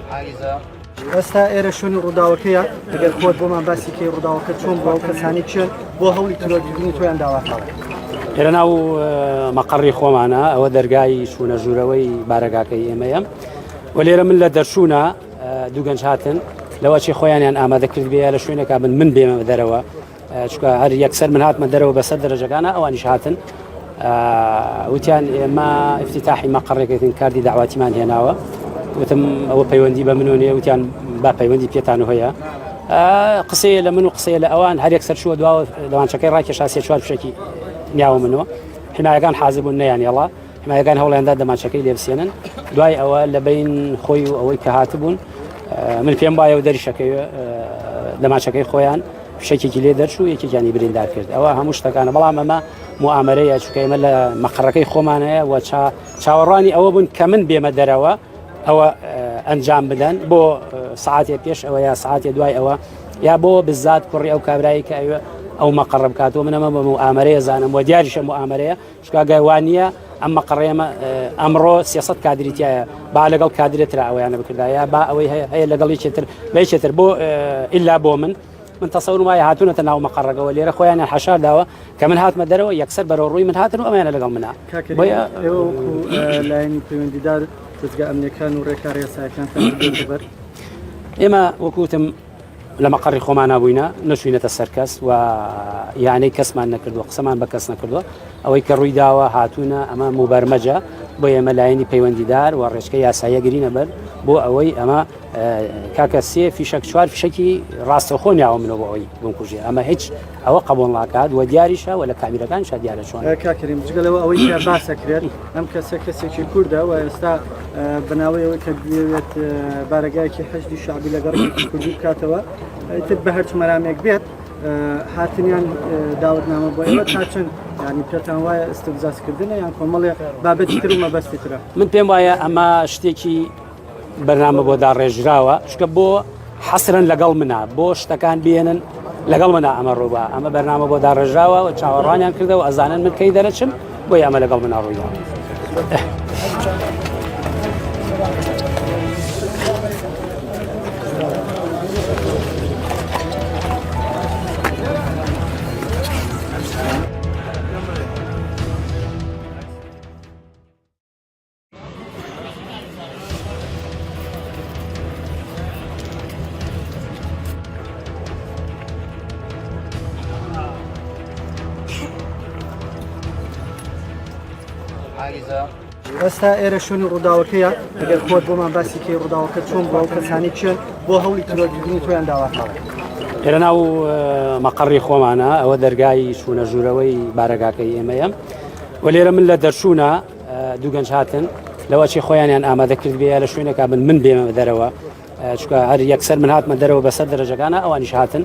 ئێستا ئێرە شوێنی ڕووداوەکەیە ئەگەر خۆت بۆمان باسی کەی ڕووداوەکە چۆن بووە و کەسانی کێن بۆ هەوڵی تیرۆرکردنی تۆیان داوە؟ ئێرە ناو مەقەڕی خۆمانە ئەوە دەرگای چوونە ژوورەوەی بارەگاکەی ئێمەیە و لێرە من لە دەرچوونە دوو گەنج هاتن لەوەچی خۆیانیان ئامادە کرد بێ لە شوێنێکا بن من بێمە دەرەوە چونکە هەر یەکسەر من هاتمە دەرەوە بەسەر دەرەجەکانە ئەوانیش هاتن وتیان ئێمە افتتاحی مەقەڕێکەکەین کاردی داواتیمان هێناوە وتم ئەوە پەیوەندی بە منۆ نیە وتیان با پەیوەندی پێتان هەیە قسەیە لە من و قسەیە لە ئەوان هەر یەکسەر چووە دواوە دەوانچەکەی ڕاکێشا سێ چوار فشەکی نیاوە منەوە حمایەکان حاضر بوون نەیان هێڵا حمایەکان هەوڵیاندا دەمانچەکەی لێبسێنن دوای ئەوە لە بین خۆی و ئەوەی کە هاتبوون من پێم وایە و دەریشەکەی دەمانچەکەی خۆیان فشەکێکی لێ دەرچوو یەکێکیانی بریندار کرد ئەوە هەموو شتەکانە بەڵام ئەمە موئامەرەیە چونکە ئێمە لە مەقەڕەکەی خۆمانەیە و چاوەڕوانی ئەوە بوون کە من بێمە دەرەوە ئەوە ئەنجام بدەن بۆ سعاتێ پێش ئەوە یا سعاتێ دوای ئەوە یا بۆ بزات کوڕی ئەو کابرایی کە ئەوێ ئەو مەقەڕە بکاتەوە من ئەمە بە موئامەرەیە زانم و دیاریشە موئامەرەیە چونکە گەر وانییە ئەم مەقەڕەیەمە ئەمڕۆ 300 کادری تایە با لەگەڵ کادرێ ترا ئەویانە بکردایە با ئەوەی هەیە لەگەڵ یەکێتر بە یەکێتر بۆ ئللا بۆ من من تەسەور وایە هاتوونەتە ناو مەقەڕەکەوە لێرە خۆیانیان حەشار داوە کە من هاتمە دەرەوە یەکسەر بەرەو ڕووی من هاتن و ئەمانە لەگەڵ منە بۆیە لایەنی پەیوەندیدار دەزگا ئەمنیەکان و ڕێکارە یاسایەکانتان بەر ئێمە وەکوتم لە مەقەڕی خۆمانا بووینە نەچوینەتە سەر کەس و یانەی کەسمان نەکردووە قسەمان بە کەس نەکردووە ئەوەی کە ڕووی داوە هاتوونە ئەمە موبەرمەجە بۆ ئێمە لایەنی پەیوەندیدار و ڕێچکە یاساییە گرینە بەر بۆ ئەوەی ئەمە کاکە سێ فیشەک چوار فیشەکی ڕاستەخۆ نیاوە منەوە بۆ ئەوەی بمکوژێ ئەمە هیچ ئەوە قبوڵ ناکات و دیاریشە و لە کامیرەکانیشا دیارە چۆن. کاک کەریم جگە لەوە ئەوەی کە باس ئەکرێت ئەم کەسە کەسێکی کوردە و ئێستا بەناوەی ئەوەی کە بیەوێت بارەگایەکی حەشدی شەعبی لە گەڕەکێکی کوردی بکاتەوە ئیتر بە هەرچ مەرامێک بێت هاتنیان داوەتنامە بۆ ئێوە تا چەند ینی پێتان وایە ئیستفزازکردنە یان کۆمەڵێ بابەتی تر و مەبەستی ترە؟ من پێم وایە ئەمە شتێکی بەرنامە بۆ داڕێژراوە چکە بۆ حەسرن لەگەڵ منە بۆ شتەکان بێنن لەگەڵ منە ئەمە ڕووبا ئەمە بەرنامە بۆ داڕێژراوە و چاوەڕوانیان کردەوە ئەزانن من کەی دەرەچم بۆی ئەمە لەگەڵ منە ڕوویدا. ئێستا ئێرە شوێنی ڕووداوەکەیە ئەگەر خۆت بۆمان باسی کەی ڕووداوەکە چۆن بووە و کەسانی کێن بۆ هەوڵی تیرۆرکردنی تۆیان داوە؟ ئێرە ناو مەقەڕی خۆمانە ئەوە دەرگای چوونە ژوورەوەی بارەگاکەی ئێمەیە و لێرە من لە دەرچوونە دوو گەنج هاتن لەوەچی خۆیانیان ئامادە کرد بێ لە شوێنێکا بن من بێمە دەرەوە چونکە هەر یەکسەر من هاتمە دەرەوە بەسەر دەرەجەکانە ئەوانیش هاتن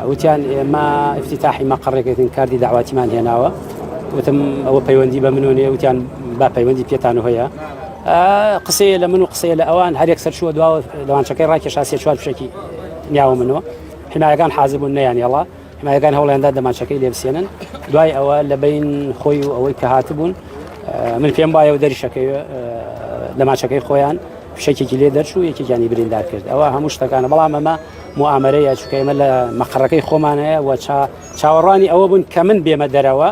وتیان ئێمە افتتاحی مەقەڕێکەکەین کاردی داواتیمان هێناوە وتم ئەوە پەیوەندی بە منۆ نیە وتیان با پەیوەندی پێتان هەیە قسەیە لە من و قسەیە لە ئەوان هەر یەکسەر چووە دواوە دەوانچەکەی ڕاکێشا سێ چوار فشەکی نیاوە منەوە حمایەکان حاضر بوون نەیان هێڵا حمایەکان هەوڵیاندا دەمانچەکەی لێبسێنن دوای ئەوە لە بین خۆی و ئەوەی کە هاتبوون من پێم وایە و دەریشەکەی دەمانچەکەی خۆیان فشەکێکی لێ دەرچوو یەکێکیانی بریندار کرد ئەوە هەموو شتەکانە بەڵام ئەمە موئامەرەیە چونکە ئێمە لە مەقەڕەکەی خۆمانەیە و چاوەڕوانی ئەوە بوون کە من بێمە دەرەوە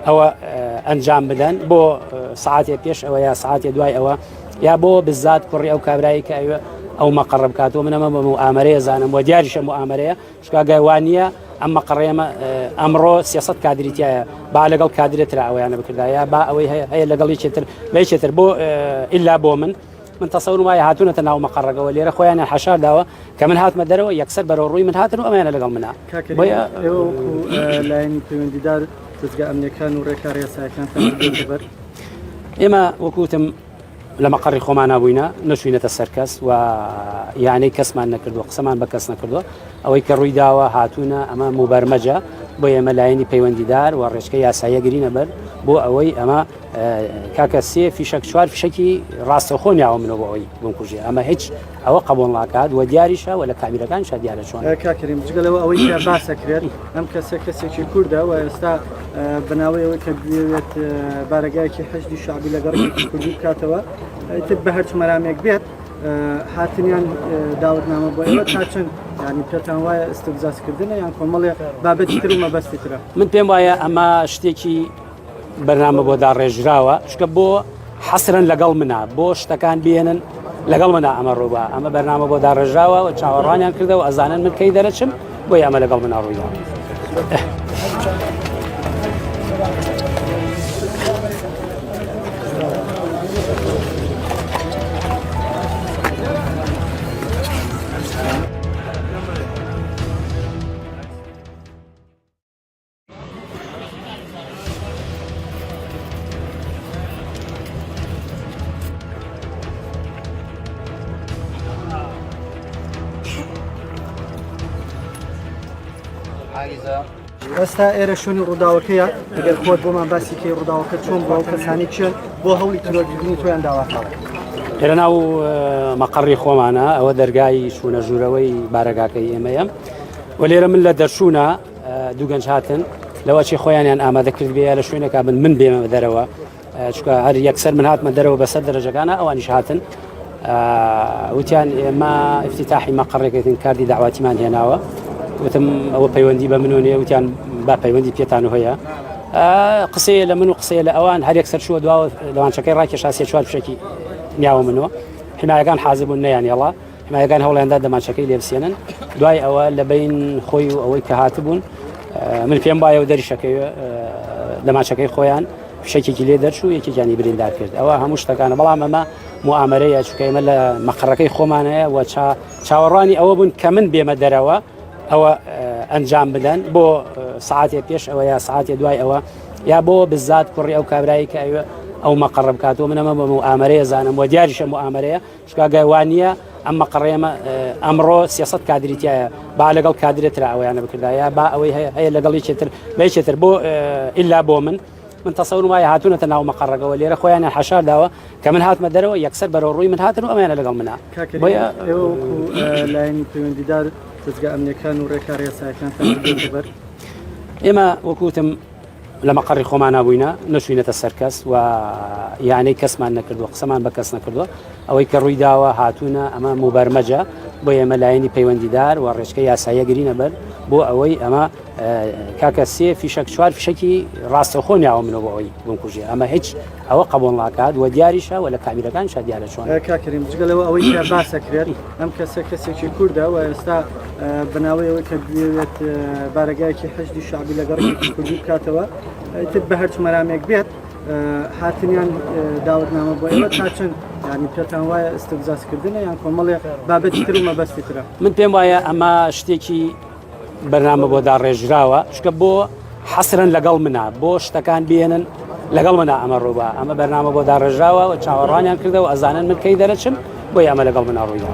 ئەوە ئەنجام بدەن بۆ سعاتێ پێش ئەوە یا سعاتێ دوای ئەوە یا بۆ بزات کوڕی ئەو کابرایی کە ئەوێ ئەو مەقەڕە بکاتەوە من ئەمە بە موئامەرەیە زانم و دیاریشە موئامەرەیە چونکە گەر وانییە ئەم مەقەڕەیەمە ئەمڕۆ 300 کادری تایە با لەگەڵ کادرێ ترا ئەوەیانە بکردایە با ئەوەی هەیە لەگەڵ یەکێتر بە یەکێتر بۆ ئللا بۆ من من تەسەور وایە هاتوونەتە ناو مەقەڕەکەوە لێرە خۆیانیان حەشار داوە کە من هاتمە دەرەوە یەکسەر بەرەو ڕووی من هاتن و ئەمانە لەگەڵ منە بۆیە لایەنی پەیوەندیدار دەزگا ئەمنیەکان و ڕێکارە یاسایەکانتان بەر ئێمە وەکوتم لە مەقەڕی خۆمانا بووینە نەچوینەتە سەر کەس و یانەی کەسمان نەکردووە قسەمان بە کەس نەکردووە ئەوەی کە ڕووی داوە هاتوونە ئەمە موبەرمەجە بۆ ئێمە لایەنی پەیوەندیدار و ڕێچکە یاساییە گرینە بەر بۆ ئەوەی ئەمە کاکە سێ فیشەک چوار فیشەکی ڕاستەخۆ نیاوە منەوە بۆ ئەوەی بمکوژێ ئەمە هیچ ئەوە قبوڵ ناکات و دیاریشە و لە کامیرەکانیشا دیارە چۆن. کاک کەریم جگە لەوە ئەوەی کە باس ئەکرێت ئەم کەسە کەسێکی کوردە و ئێستا بەناوەی ئەوەی کە بیەوێت بارەگایەکی حەشدی شەعبی لە گەڕەکێکی کوردی بکاتەوە ئیتر بە هەرچ مەرامێک بێت. هاتنیان داوەتنامە بۆ ئێوە تا چەند ینی پێتان وایە ئستفزازکردنە یان کۆمەڵێ بابەتی تر و مەبەستی ترە؟ من پێم وایە ئەمە شتێکی بەرنامە بۆ داڕێژراوە چکە بۆ حەسرن لەگەڵ منە بۆ شتەکان بێنن لەگەڵ منە ئەمە ڕووبا ئەمە بەرنامە بۆ داڕێژراوە و چاوەڕوانیان کردەوە ئەزانن من کەی دەرەچم بۆی ئەمە لەگەڵ منە ڕوویدا. ئێستا ئێرە شوێنی ڕووداوەکەیە ئەگەر خۆت بۆمان باسی کەی ڕووداوەکە چۆن بووە و کەسانی کێن بۆ هەوڵی تیرۆرکردنی تۆیان داوە ئێرە ناو مەقەڕی خۆمانە ئەوە دەرگای چوونە ژوورەوەی بارەگاکەی ئێمەیە و لێرە من لە دەرچوونە دوو گەنج هاتن لەوە چی خۆیانیان ئامادە کرد بێ لە شوێنێکا بن من بێمە دەرەوە چکە هەر یەکسەر من هاتمە دەرەوە بەسەر دەرەجەکانە ئەوانیش هاتن وتیان ئێمە افتتاحی مەقەڕێکەکەین کاردی داواتیمان هێناوە وتم ئەوە پەیوەندی بە منۆ نیە وتیان با پەیوەندی پێتان هەیە قسەیە لە من و قسەیە لە ئەوان هەر یەکسەر چووە دواوە دەوانچەکەی ڕاکێشا سێ چوار فشەکی نیاوە منەوە حمایەکان حاضر بوون نەیان هێڵا حمایەکان هەوڵیاندا دەمانچەکەی لێبسێنن دوای ئەوە لە بین خۆی و ئەوەی کە هاتبوون من پێم وایە و دەریشەکەی دەمانچەکەی خۆیان فشەکێکی لێ دەرچوو یەکێکیانی بریندار کرد ئەوە هەموو شتەکانە بەڵام ئەمە موئامەرەیە چونکە ئێمە لە مەقەڕەکەی خۆمانەیە و چاوەڕوانی ئەوە بوون کە من بێمە دەرەوە ئەوە ئەنجام بدەن بۆ سعاتێ پێش ئەوە یا سعاتێ دوای ئەوە یا بۆ بزات کوڕی ئەو کابرایی کە ئەوێ ئەو مەقەڕە بکاتەوە من ئەمە بە موئامەرەیە زانم و دیاریشە موئامەرەیە چونکە گەر وا نییە ئەم مەقەڕێمە ئەمڕۆ 300 کادری تایە با لەگەڵ کادرێ ترا ئەویانە بکردایە با ئەوەی هەیە لەگەڵ یەکێتر بە یەکێتر بۆ ئللا بۆ من من تەسەورم وایە هاتوونەتە ناو مەقەڕەکەوە لێرە خۆیانیان حەشار داوە کە من هاتمە دەرەوە یەکسەر بەرەو ڕووی من هاتن و ئەمانە لەگەڵ منە کاکە ئێوە وەکو لایەنی پەیوەندیدار دەزگا ئەمنیەکان و ڕێکارە یاسایەکانتان گرتووەتە بەر؟ ئێمە وەکو وتم لە مەقەڕی خۆمانا بووینە نەچووینەتە سەر کەس و یانەی کەسمان نەکردووە قسەمان بە کەس نەکردووە ئەوەی کە ڕووی داوە هاتوونە ئەمە موبەرمەجە بۆ ئێمە لایەنی پەیوەندیدار و ڕێچکە یاساییە گرینە بەر بۆ ئەوەی ئەمە کاکە سێ فیشەک چوار فیشەکی ڕاستەوخۆ نیاوە منەوە بۆ ئەوەی بمکوژێ ئەمە هیچ ئەوە قبوڵ ناکات و دیاریشە و لە کامیرەکانیشا دیارە چۆن. کاک کەریم جگە لەوە ئەوەی کە باس ئەکرێت ئەم کەسە کەسێکی کوردە و ئێستا بەناوەی ئەوەی کە بیەوێت بارەگایەکی حەشدی شەعبی لە گەڕەکێکی کوردی بکاتەوە ئیتر بە هەرچ مەرامێک بێت هاتنیان داوەتنامە بۆ ئێوە تا چەند ینی پێتان وایە ئستفزازکردنە یان کۆمەڵێ بابەتی تر و مەبەستی ترە؟ من پێم وایە ئەمە شتێکی بەرنامە بۆ داڕێژراوە چکە بۆ حەسرن لەگەڵ منە بۆ شتەکان بێنن لەگەڵ منە ئەمە ڕووبا ئەمە بەرنامە بۆ داڕێژراوە و چاوەڕوانیان کردەوە ئەزانن من کەی دەرەچم بۆی ئەمە لەگەڵ منە ڕوویدا.